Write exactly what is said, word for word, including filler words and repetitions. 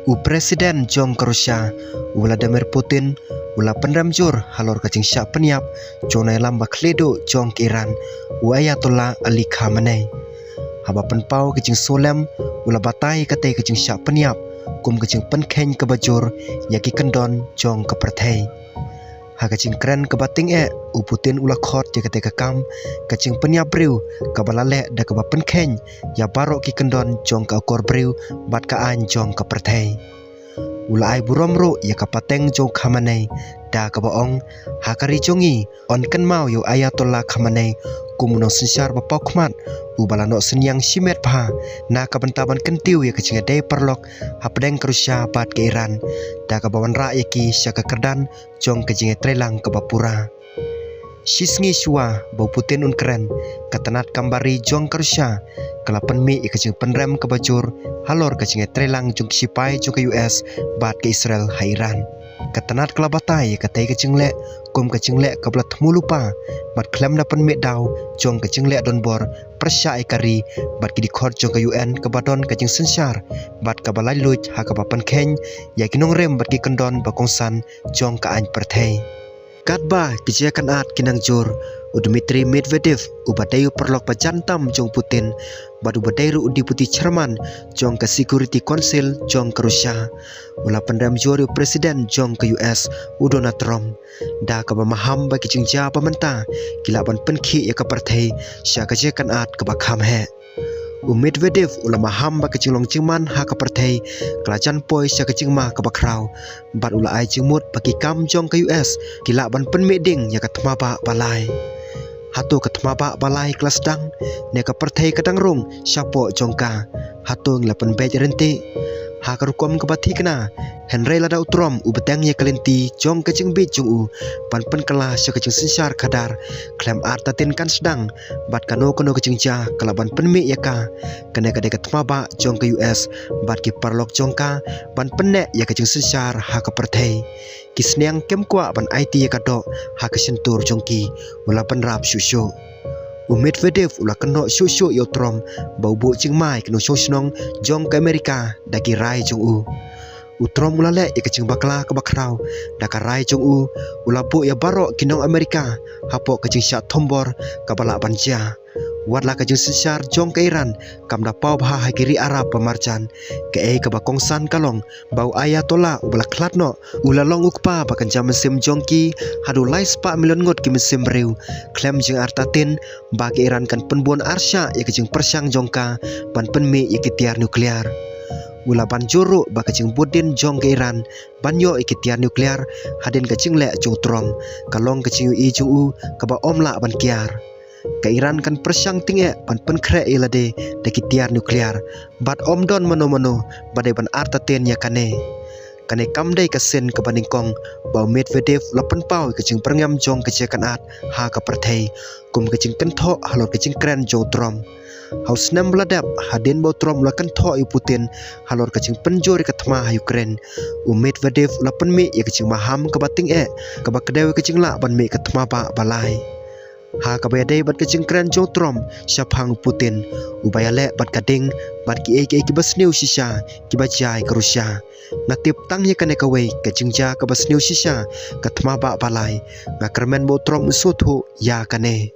U President jong ka Russia, u Vladimir Putin, u la pynrem jur halor ka jingshah pynïap jong u nongïalam ba khlieh duh jong ka Iran, u Ayatollah Ali Khamenei. Haba pynpaw ka jingsulem, u la batai ïa katei ka jingshah pynïap kum ka jingpynkheiñ kaba jur ïa ki kyndon jong ka pyrthei. Ha ka jingkren kaba tyngeh, u Putin u la khot ïa katei ka kam ka jingpynïap briew kaba la leh da kaba pynkheiñ ïa baroh ki kyndon jong ka akor briew bad ka aiñ jong ka pyrthei. U la ai burom ruh ïa ka pateng jong u Khamenei da kaba ong, ha ka ri jong ngi yn kynmaw ïa u Ayatollah Khamenei kum u nongsynshar ba pawkhmat, uba la noh synñiang shimet bha na ka bynta ban kyntiew ïa ka jingïadei paralok hapdeng ka Russia bad ka Iran, da kaba wanrah ïa ki sha ka kyrdan jong ka jingïatreilang kaba pura. Shisngi shuwa ba u Putin un kren, ka tnat kam bari jong ka Russia ka la pynmih ïa ka jingpynrem kaba jur halor ka jingïatreilang jong ki shipai jong ka U S bad ka Israel ha Iran. Ka tnat ka la batai ïa katei ka jingleh kum ka jingleh kaba la thmu lypa bad khlem da pynmih daw jong ka jingleh donbor pyrshah ïa ka ri bad ki dkhot jong ka U N kaba don ka jingsynshar bad kaba laitluid ha kaba pynkheiñ ïa ki nongrim bad ki kyndon ba kongsan jong ka aiñ pyrthei. Katba ki jingïakynad ki nang jur, u Dmitry Medvedev, uba dei u paralok ba jan tam jong u Putin bad uba dei ruh u Deputy Chairman jong ka Security Council jong ka Russia, u la pynrem jur ïa u President jong ka U S, u Donald Trump, da kaba maham ba ki jingjia ba mynta ki lah ban pynkhih ïa ka pyrthei sha ka jingïakynad kaba kham heh. U Medvedev u la maham ba ka jinglong jingman ha ka pyrthei ka la jan poi sha ka jingma kaba khraw, bad u la ai jingmut ba ki kam jong ka U S ki lah ban pynmih ding ïa ka thma bah ba lai. Hato ka thma bah ba lai ka la sdang, ne ka pyrthei ka dang rung shapoh jong ka? Hato ngi la pynbeit ryntih? Ha ka rukom kaba thikna, hynrei lada u Trump u bteng ïa ka lynti jong ka jingbieit jong u ban pynkylla sha ka jingsynshar khadar, khlem artatien kan sdang, bad kano kano ka jingjia ka lah ban pynmih ïa ka. Kane ka dei ka thma bah jong ka U S bad ki paralok jong ka ban pynneh ïa ka jingsynshar ha ka pyrthei. Ki sniang kim kwah ban aiti ïa ka doh ha ka shyntur jong ki, u la bynrap shuh shuh. U Medvedev u la kynnoh shuh shuh ïa u Trump ba u buh jingma ïa ki nongshong shnong jong ka Amerika da ki rai jong u. U Trump u la leh ïa ka jingbakla kaba khraw da ka rai jong u, u la buh ïa baroh ki nong Amerika hapoh ka jingshah thombor kaba lah ban jia. Wat la ka jingsynshar jong ka Iran kam da paw bha ha ki ri Arab ba marjan, kaei kaba kongsan ka long ba u Ayatollah uba la khlad noh u la long u kpa ba kynja mynsiem jong ki haduh lai spah million ngut ki mynsiem briew, khlem jingartatien ba ka Iran kan pynbun arshah ïa ka jingpyrshang jong ka ban pynmih ïa ki tiar nuclear. U la ban jur ruh ba ka jingbud dien jong ka Iran ban ïoh ïa ki tiar nuclear hadien ka jingleh jong u Trump ka long ka jingïohi jong u kaba ym lah ban kiar. Ka Iran kan pyrshang tyngeh ban pynkhreh ïa lade da ki tiar nuclear, bad ym don mano mano ba dei ban artatien ïa kane. Kane kam dei ka sien kaba nyngkong ba u Medvedev u la pynpaw ïa ka jingbyrngem jong ka jingïakynad ha ka pyrthei kum ka jingkynthoh halor ka jingkren jong u Trump. Ha u snem ba la dep, hadien ba u Trump u la kynthoh ïa u Putin halor ka jingpynjur ïa ka thma ha Ukraine, u Medvedev u la pynmih ïa ka jingmaham kaba tyngeh kaba kdew ïa ka jinglah ban mih ka thma bah ba lai. Ha kaba ïadei bad ka jingkren jong u Trump shaphang u Putin, uba ïaleh bad ka ding bad kiei kiei kiba sniew shisha kiba jia ïa ka Russia, nga tip tang ïa kane kawei ka jingjia kaba sniew shisha, ka thma bah ba lai. Nga kyrmen ba u Trump un sngewthuh ïa kane.